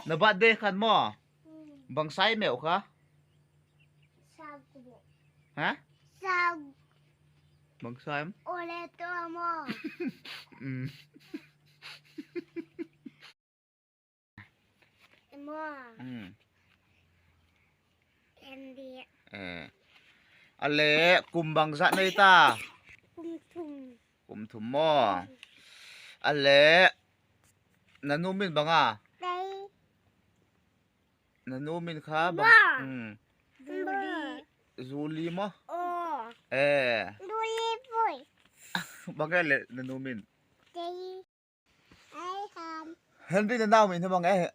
Na birthday khan maw? Bang sai meuh kha? Ha? Bang sai am? Ole to mo. Mo. Henry. Eh. Ale kum bang zat nei ta? Kum thum. Kum thum maw? Ale na nu min bang a? Na nu min kha bang. Zuli. Zuli maw? Aw. Eh. Zuli pui. Bang e le na nu min? Tei. Ai ham. Henry na nau min hi bang e?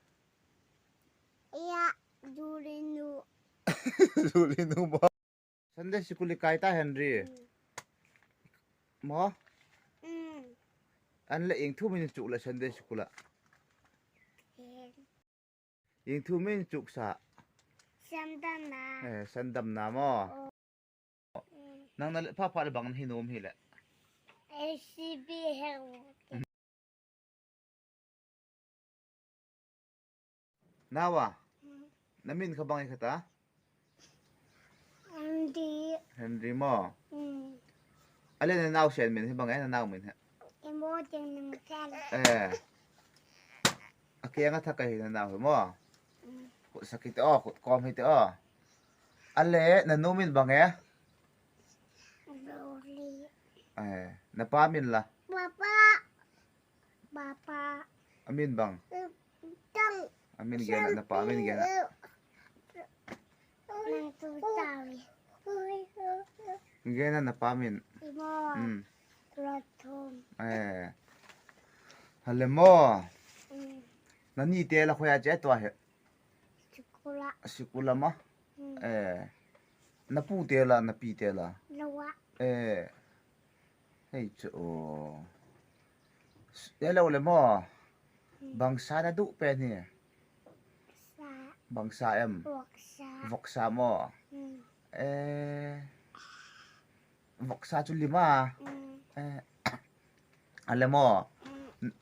Ya, Zuli nu. Zuli nu maw? Sunday sikul i kai ta Henry. Maw? An le ing thu min chuk le Sunday sikul ah. Ing thu min chuk sa. Sandam na. Eh, sandam na maw? Nang na le pha pha le bang hi nom hi le. ACB heo. Nawa, na min kha bang i khata? Henry. Henry maw? Ale na nau sian min hi bang e na nau min he. Emo ding nang tel. Eh. A ke nga thaka hi na nau hi maw? Kut sakit o, kut kom hi te o. Ale na nu min bang e? Loli. Eh, na pa min la. Papa. Papa. Amin bang. Amin gena na pa amin gena. Gena na pa amin. Eh. Hale mo. Na ni te la khoya che to he. Sikula ma. Eh. Na pu te la na pi te la. Eh. Hei chu aw. Hello le maw? Bangsa na duh pen hi. Bangsa em? Voksa maw? Eh, voksa chu lima. Eh, ale maw?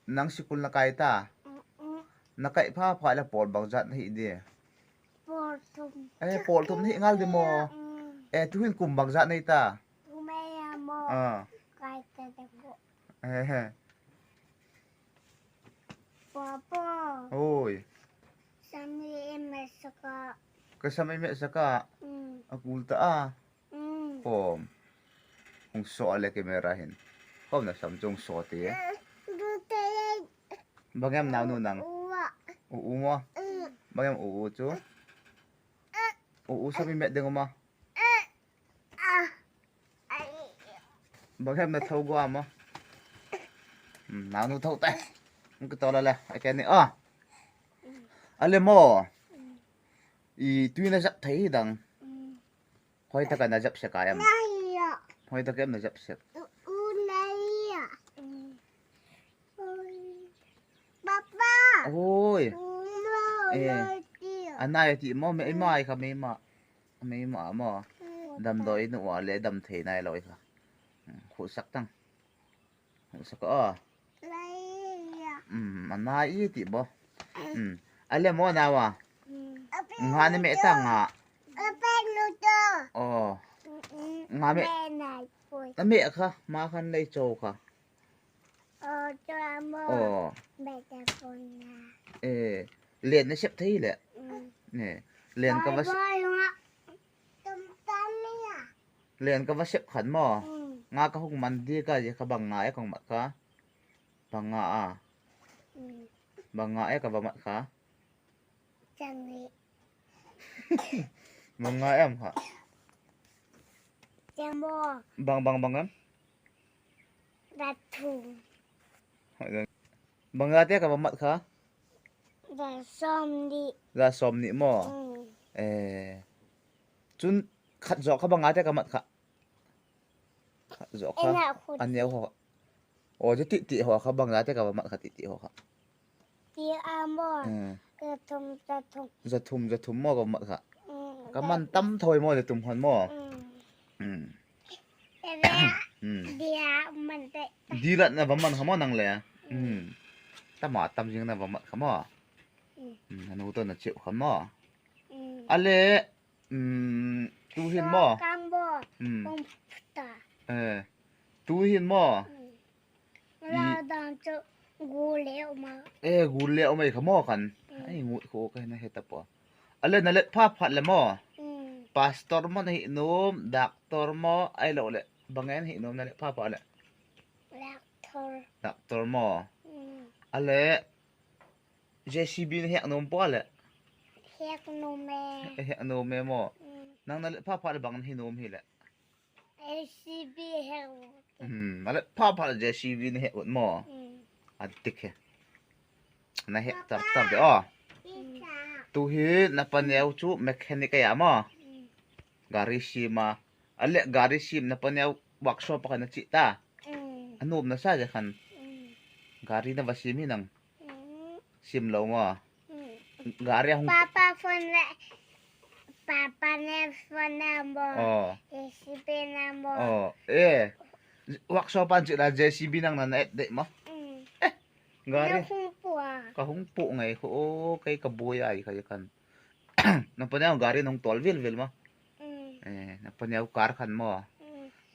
Nang sikul na kai ta? Na kaih pha pha le pawl bang zat na hi di. Eh, pawl thum na hi ngal di maw? Eh, tuhin kum bang zat nei ta? Ah. Oi. Ka sam i meh saka. A kul ta a. Kom. Hung so le camera hin. Kom na sam chung so ti. Bangem nau nu nang. U u mo. Bangem u u chu. U u sam i meh ding ma. Banghem na tho gua maw? Nau nu tho te. Ka to la le. Ai ken ni a. Ale maw? I tui na zap thei dang. Hoi taka na zap sek ai am. Hoi taka em na zap sek. Oi. Eh. Anai ti mo me mai kha me ma. Mei maw maw damdawi in uah leh dam thei nai lo i kha huh sak tang huh sak aw umm a nai i tih bawk umm a lem aw nau a nga ni meh ta nga aw nga meh a meh kha ma khan lei chaw kha aw eh len na sep thei le eh len ka va len ka va sep khan maw nga ka hung man di ka ka bang nga e kong mat kha bang nga a bang nga e ka va mat kha bang nga em kha bang bang bang em Bangla te ka va mat kha? Za sawm nih maw? Eh, cun khat zawh kha banga te ka mat kha. Khat zawh kha. An neu ho. Aw ti ti ti ho kha bangla te ka va mat kha ti ti ho kha. Ti a maw? Za thum za thum. Za thum za thum maw ka mat kha. Ka man tam thoi maw za tum hon maw? Dilat na va man kha maw nang le? Tama tam jing na va mat kha maw? Na nu ten a cheuh kha maw? Ale tu hin maw? Tu hin maw? E gul le awm ei kha maw kan ai ngut kho ka na heta pawh ale na let pha phat le maw pastor maw na hi num doctor maw ai lo le bangen hi num na let pha pha le doctor maw ale JCB na hek num pawh le hek num e hek num e maw nang na let pha pha le bang hi num hi le JCB hek a let pha pha le JCB na hek ut maw a dik he na hek tar tar de aw tu hi na paneu chu mechanic a ya maw gari sim a ale gari sim na paneu workshop a khan a chih ta a nuam nasa je khan gari na va sim hi nang sim lo maw gari a hung Papa phone le Papa ne phone na mo oh JCB na mo oh e workshop an chih la JCB nang na na et dei maw gari Na hung pua ka hung pu ngai khu o kei ka buai ai kha khan na paneu gari nong tol vil vil maw e na paneu car khan maw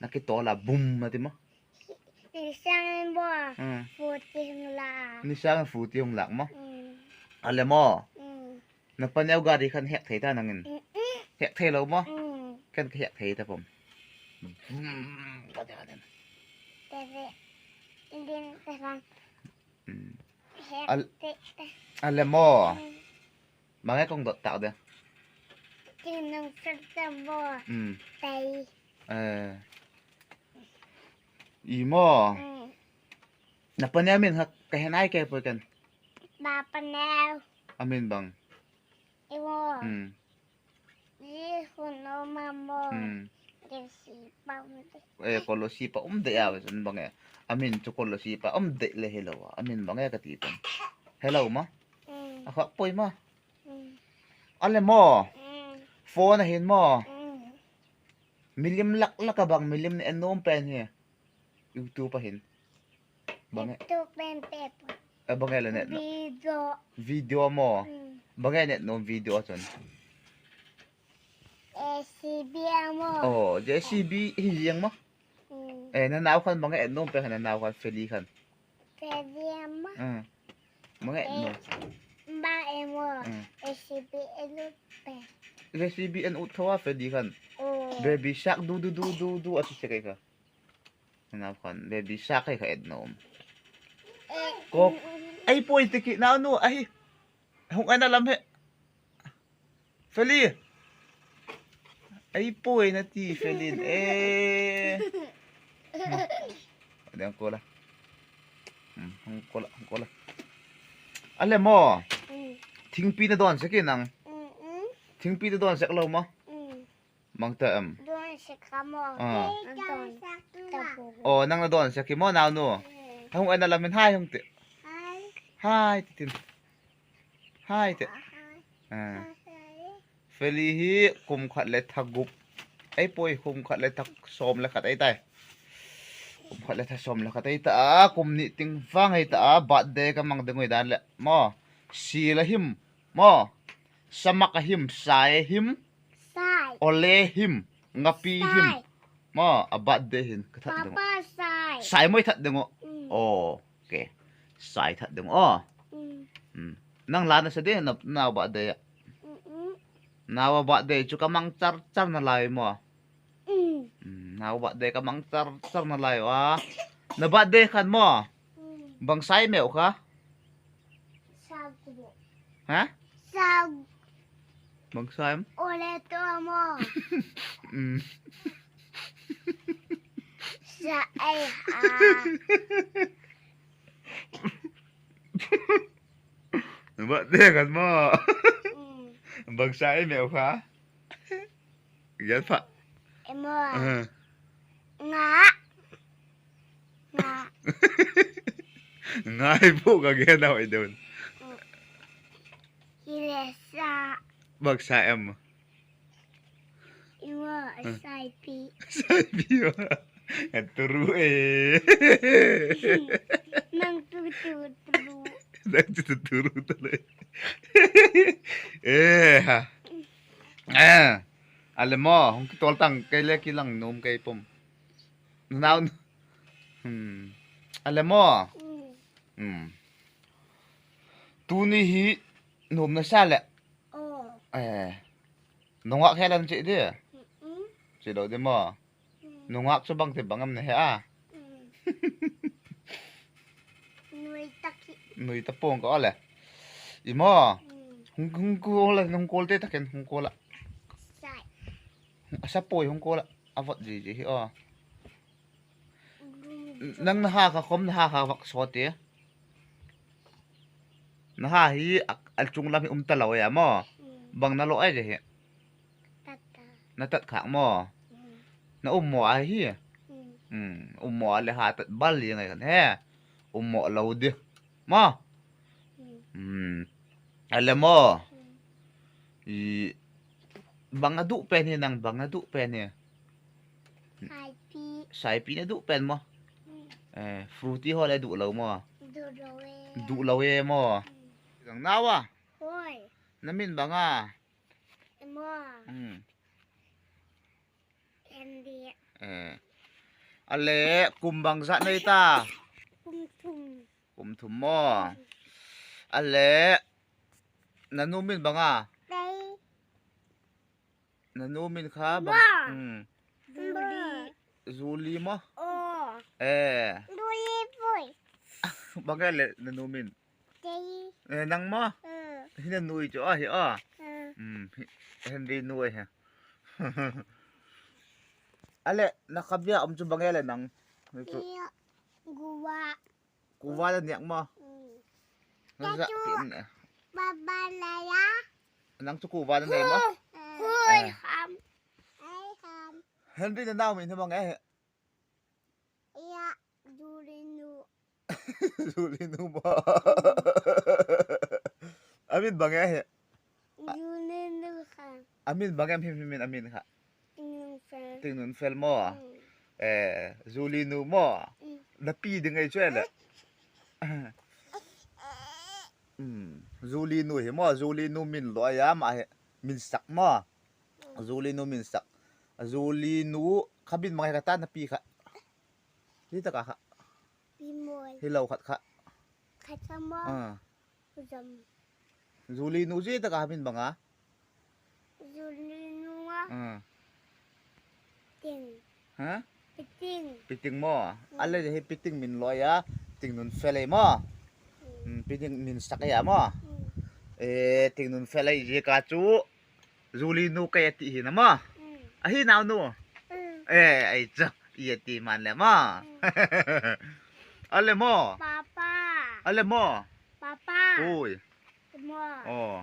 na ki tol a bum a ti maw Ni sang maw fu ti hung la ni sang fu ti hung lak maw ale maw na paneu gari khan hek thei ta nangin hek thei lo maw kan ka hek thei ta pom ka ti khan ale maw Mga kong dot tak de. Tinong sa Tay. Eh. I mo. Napanyamin ha kahenai ke po kan. Mapanew. Amin bang. Imo. Di huno mamo. Di si pa um de. Eh kolo si pa um de ya chun bang e. Amin chu kolo si pa um de le hello. Amin bang e ka ti pon. Hello ma. A khak poi ma. Ale maw? Phone a hin maw? Milim lak lak a bang milim nih an um pen hi. YouTube a hin. Bang e. YouTube pen pe. Eh bang e le net. Video. Video maw? Bang e net nom video achun. JCB maw? Oh, JCB hi riang maw? Eh na nau khan bang e nom pe khan na nau khan Feli khan. Feli maw? Mga no. Ba e mo. JCB e pe. JCB an ut thawa Feli khan. Baby shark du du du du du ati se kai ka. Na khan baby shark kai ka ed nom. Kok ai poi te ki na nu ai hung ana lam he. Feli. Ai poi na ti Felin eh. Adang ko la. Hung ko la hung ko la. Ale maw thingpi na dawn sek in ang thingpi na dawn sek lo maw mang ta em Dawn sek ka maw aw nang na dawn sek hi maw nau nu hung en a lam in hai hung ti hai ti tin hai ti Feli hi kum khat le thagup ei pawi kum khat le thak sawm le khat ei tai kum khat le tha sawm le khat ei ta a kum nih ting vang ei ta a birthday ka mang dengoi dan le maw sil a him maw samak a him sai a him awle him ngapi him maw a birthday hin ka that ding sai mawi that ding aw okay sai that ding aw nang la na sa de na nau birthday a Nau a birthday chu ka mang char char na lai maw? Nau birthday ka mang char char na lai a. Na birthday khan maw? Bang sai meuh kha? Ha? Bang sai am? Ole to maw? Sa ai ha. Birthday kan maw? Bang sai meuh kha? Gian phah. Emaw. Nga. Nga. Ngai phu ka gen hoi dun. Hile sa. Bang sai em. Emaw sai pi. Sai pi ma. Turu e. Nang tu tu turu. Nang chu tu turu ta le. Eh ha. Eh. Ale mo hung ki tol tang ke le ki lang num ke pum. Nau. Hmm. Ale mo. Hmm. Tu ni hi num na sa le. Eh. Nungak he lan chi di. Chi lo di mo. Nungak chu bang te bangam na he a. Nui ta pong ka le. I mo. Hung hung ko la hung kol te taken hung ko la. Asa poi hung ko la. Avot ji ji hi o. Nang na ha ka khom na ha ha vak so te. Na ha hi al chung lam hi um ta lo ya mo. Bang na lo ai je hi. Na tat khak mo. Na um mo ai hi. Um mo le ha tat bal li ngai kan he. Um mo lo di. Mo. Ale mo. I bang na du pen hi nang bang na du pen hi. Saipi na du pen mo. Eh, fruity ho le du lo mo. Du lo e mo. Ang nawa. Na min banga. Eh. Ale kum bang za nei ta. Kum thum mo. Ale na nu min banga. Na nu min kha bang. Zuli mo. Eh. Bang le na nu min. Eh nang mo. Hi na nui chu a hi a. Henry nui ha. Ale na khabia om chu bang le nang. Guwa. Kuwa la niak mo. Na za pi ne. Baba la ya. Nang chu kuwa na nei mo. Hui ham. Ai ham. Henry na nau min bang e. Ya Julinu. Julinu mo. Amin bang e. Julinu ha. Amin bang em him him amin kha. Tinung fel. Ting nun fel mo. Eh Julinu mo. Na pi ding ei che le. Julinu hi mo Julinu min lo ya ma he min sak mo. Julinu min sak. Julinu khabin mangai ka ta na pi kha. Hi ta ka kha. Bimol. Hi lo khat kha. Khatamo. Zam. Julinu ji ta ka min banga. Julinu nga. Ting. Ha? Piting. Piting mo. Ale hi piting min lo ya. Ting nun fele mo. Piting min sak ya mo. Eh ting nun fele ji ka chu. Julinu ka ti hi na mo. A hi naw nu. Eh ai cha ye ti man le mo. Ale mo. Papa. Ale mo. Papa. Oi. Mo. Oh.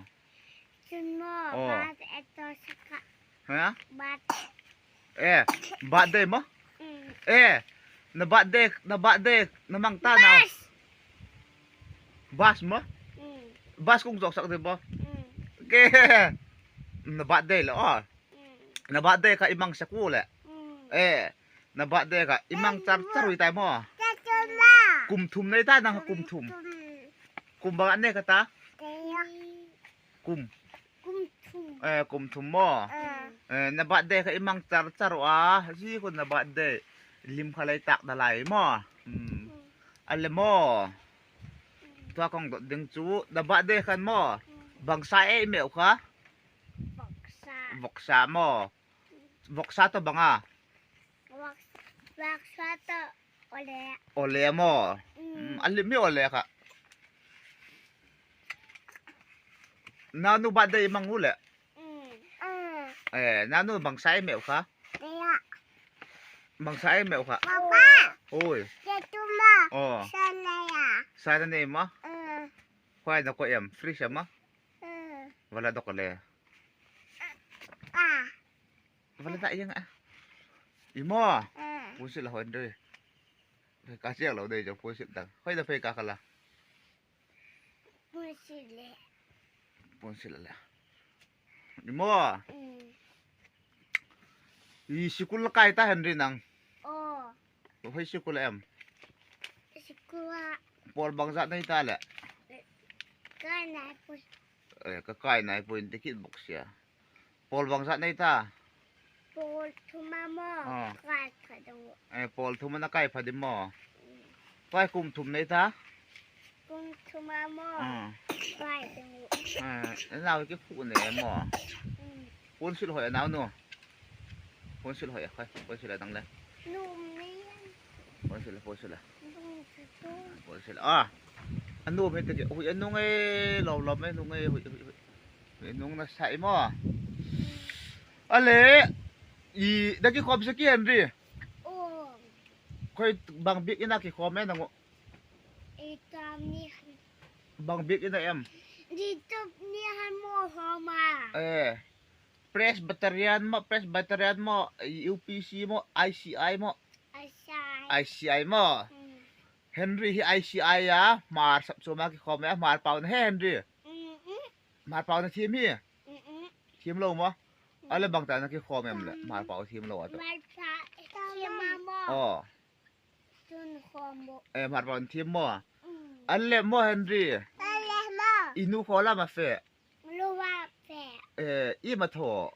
Chun mo. Bat eto saka. Ha? Bat. Eh, birthday mo? Eh, na birthday, na birthday, na mang ta na. Bas. Bas mo? Bas kung jok sak di ba? Ke. Na birthday le oh. Na birthday ka imang saku le. Eh, na birthday ka imang char charui tai mo. Kum thum nei ta nang kum thum. Kum bang ane ka ta? Kum. Kum thum. Eh, kum thum mo. Eh, na birthday ka imang char char wa. Si ko na birthday. Lim khalai tak dalai mo. Ale mo. Tua kong dot ding chu na birthday kan mo. Bang sa e meu kha. Boksa. Boksa mo. Boksa to banga. Boksa to ole. Ole mo. Alim mi ole ka. Nanu birthday mang ule. Eh, nanu bang sa e meu kha. Bang sa e meu kha. Papa. Oi. Jetuma. Oh. Sanaya. Sana ne mo? Khoai na ko em fresh ma? Wala do ko le. Ah. Wala ta yang a. Imo. Pusil la hon dei. Ka chiak lo dei jo pusil dang. Khoi da phei ka khala. Pusil le. Pusil la. Imo. I sikul kai ta Henry nang. Oh. Hoi sikul em. Sikul. Paul bang za nei ta le. Kai nai pui. Eh, ka kai nai pui in tikit bawk sia. Pawl bang zat nei ta? Pawl thuma maw? Kai pha deuh. Eh, pawl thuma na kai pha dim maw? Kai kum thum nei ta? Kum thuma maw? Kai deuh. Eh, nau ki phu ne maw? Pun sil hoi nau nu. Pun sil hoi khoi, pun sil dang le. Nu mi. Pun sil, pun sil. Pun sil. Ah. Anu mi te hui anu nge lo lo me nu nge hui hui hui. Nung na sai maw? Ale i da ki khom se ki Henry. Khoi bang bik ina ki khom e nangu. I tam ni Bang bik ina em. Di top ni han mo homa. Eh. Presbyterian mo, Presbyterian mo, UPC mo, ICI mo. ICI. ICI mo. Henry hi ICI ya, mar sap chuma ki khom e, mar pau na he Henry. Mar pau na thim hi. Thim lo mo. Ale bang ta na ki khom em le, mar pau thim lo ato. Mar pa thim mo. Oh. Chun khom mo. Eh mar pau thim mo. An le mo Henry. An le mo. Inu khola ma fe. Luwa fe. Eh i ma tho.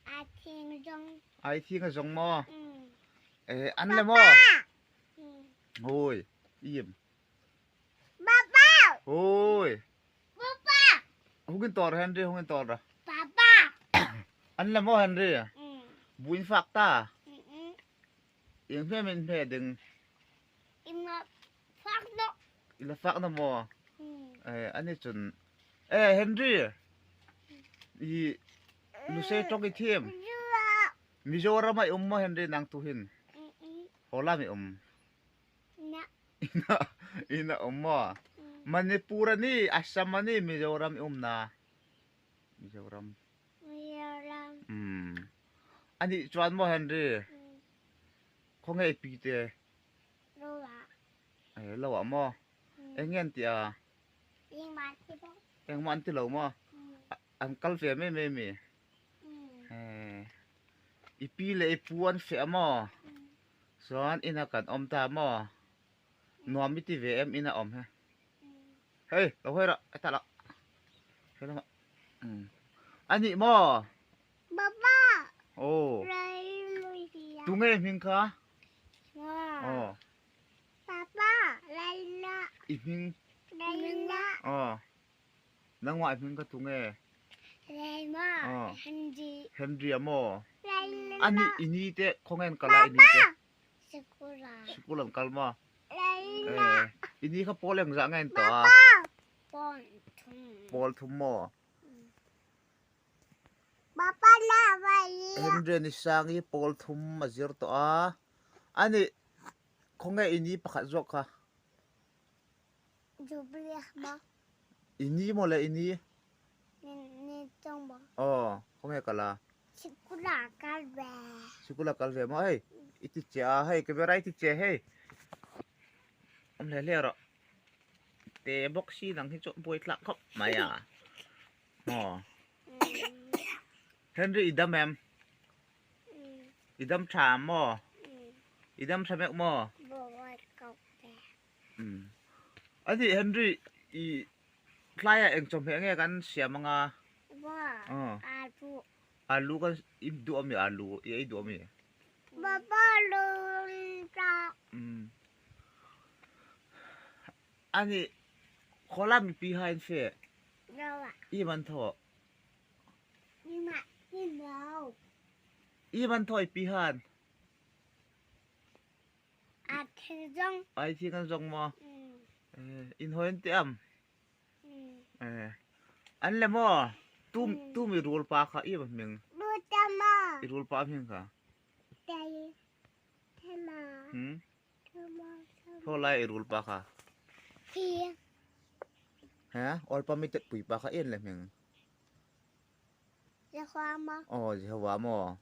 A thing zong. Ai thing a zong mo. Eh an le mo. Ôi, im. Papa. Ôi. Papa. Hungin tor Henry, hungin tor ra. Papa. An le mo Henry. Buin fak ta. Ing hme min hme ding. Ima fak no. Ila fak na mo. Eh ani chun. Eh Henry. I Lusei tawng i thim. Mizoram a i um maw Henry nang tu hin? Holam i um. Ina ina um maw? Manipur ani, Assam ani, Mizoram i um na. Mizoram. Mizoram. Um. Ani chuan maw Henry? Khawnge i pi te? Lo ah. Eh lo ah maw? Eng nge an tih a? Engmah an ti lo. Engmah an ti lo maw? An kal ve mai mai mi? I pi leh i pu an feh a maw? Chuan ina kan awm ta maw? Nuam i ti ve em ina awm he? Hei lo hawi rawh hetah loh he lamah a nih maw? Baba! Aw tunge hming kha? Aw Papa Laila I hming? Laila Aw Nangmah i hming ka tu nge? Laima Henry Henry a maw? Laila Ani i ni te khawnge an kal a i ni te? Sikul ah. Sikul an kal maw? Laila Eh i ni kha pawl engzah nge an tuah a? Pawl thum. Pawl thum maw? Papa la vai. Henry a ni sang i pawl thum a zir tawh a. Ani khawnge i ni pakhat zawk kha? I ni maw le i ni? Aw, khawnge kal a? Sikul ah kal ve maw hei? I ti che a hei, camera i ti che hei. Awm hle hle rawh. Te bawk si nang hi chu buai tlak khawp mai a. Aw. Henry i dam em? I dam tha maw? I dam tha mek maw? A nih Henry i tlaiah eng chawhmeh nge kan siam anga? Alu. Alu kan i duh ami alu i ei duh ami? Baba alu ta. A nih khawla mipi ha in fe? I man thaw. I man thaw i pi han. A thing zong. Ai thing an zong maw? In hawi an ti am? An le maw? Tu tu mi rul pa kha i hming. Tama. I rul pa hming kha. Tai. Tama. Hmm? Tama. Tho lai i rul pa kha. Thi. Ha? Ol pa mi tet pui pa kha en le hming. Jehovah maw? Aw, Jehovah maw?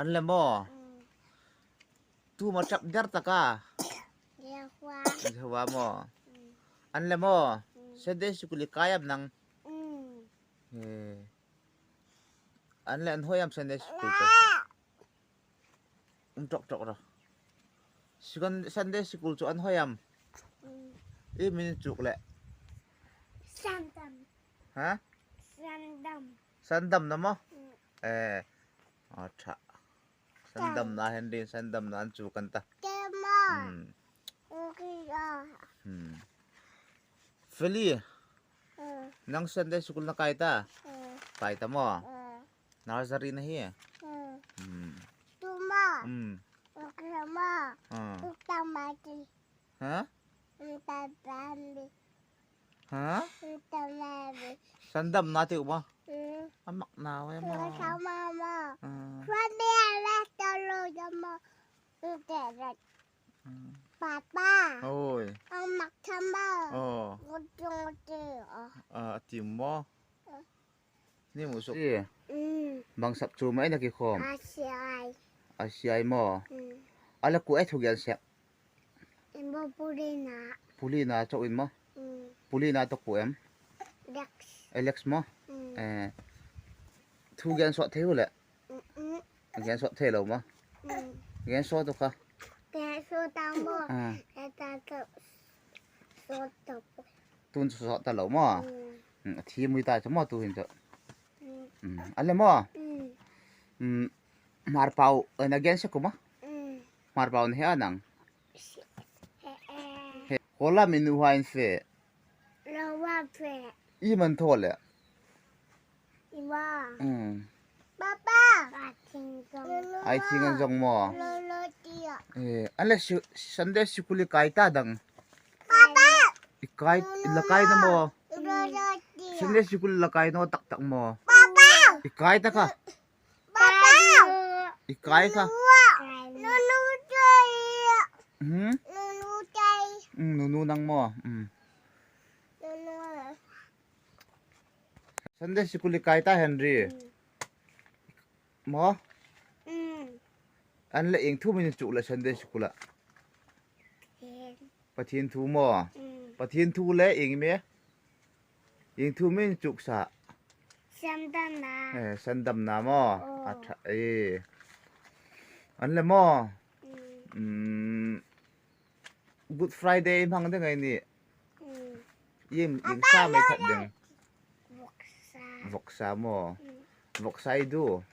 An le maw? Tu ma ṭap der tak a? Jehovah. Jehovah maw? An le maw? Sunday sikul i kai am nang? An le an hoi am Sunday sikul cu. Um ṭok ṭok ra. Sunday sikul cu an hoi am? I min chuk le. Sandam. Ha? Sandam. Sandam na mo? Eh. Oh, tha. Sandam na Henry, sandam na an chu kan ta. Tema. Feli. Nang Sunday school na kai ta? Kai ta mo? Nursery na hi. Tuma. Tuma. Tamati. Ha? Tamami. Ha? Tamami. Sandam na ti mo? Amak na we mo. Mama. Papa. Oi. Amak tama. Oh. Ah, tim mo. Ni mo so. Bang sap chu mai na ki khom. Asiai. Asiai mo. Ala ku e thu gel sek. Imbo pulina. Pulina cho in mo. Pulina to ku em. Lex. Alex mo. Eh. Thu gel so theu le. Gel so the lo mo. Gel so to kha. Gel so ta mo. Ta to so to. Tun so ta lo mo. Thi mui ta cho mo tu hin cho. Ale mo. Mar pau na gen se kuma. Mar pau ni anang. He hola minu hain fe. Lawa fe. I man thole. Iwa. Papa. Ai thing an jong mo. Eh, ale Sunday sikuli kai ta dang. Papa. Ikai lakai na mo. Sunday sikul lakai no tak tak mo. Papa. Ikai ta ka. Papa. Ikai ka. Nunu chay. Nunu chay. Nunu nang mo. Nunu. Sunday sikul ikai ta Henry. Mo. An le eng thu min chu la Sunday sikula. Pathian thu mo. Pathian thu le eng me. Eng thu min chuk sa. Sandam na. Eh, sandam na mo. A tha e. An le mo. Good Friday hmang ding ai ni. Yim ing sa mai that ding. Voksa. Voksa mo. Voksa i du.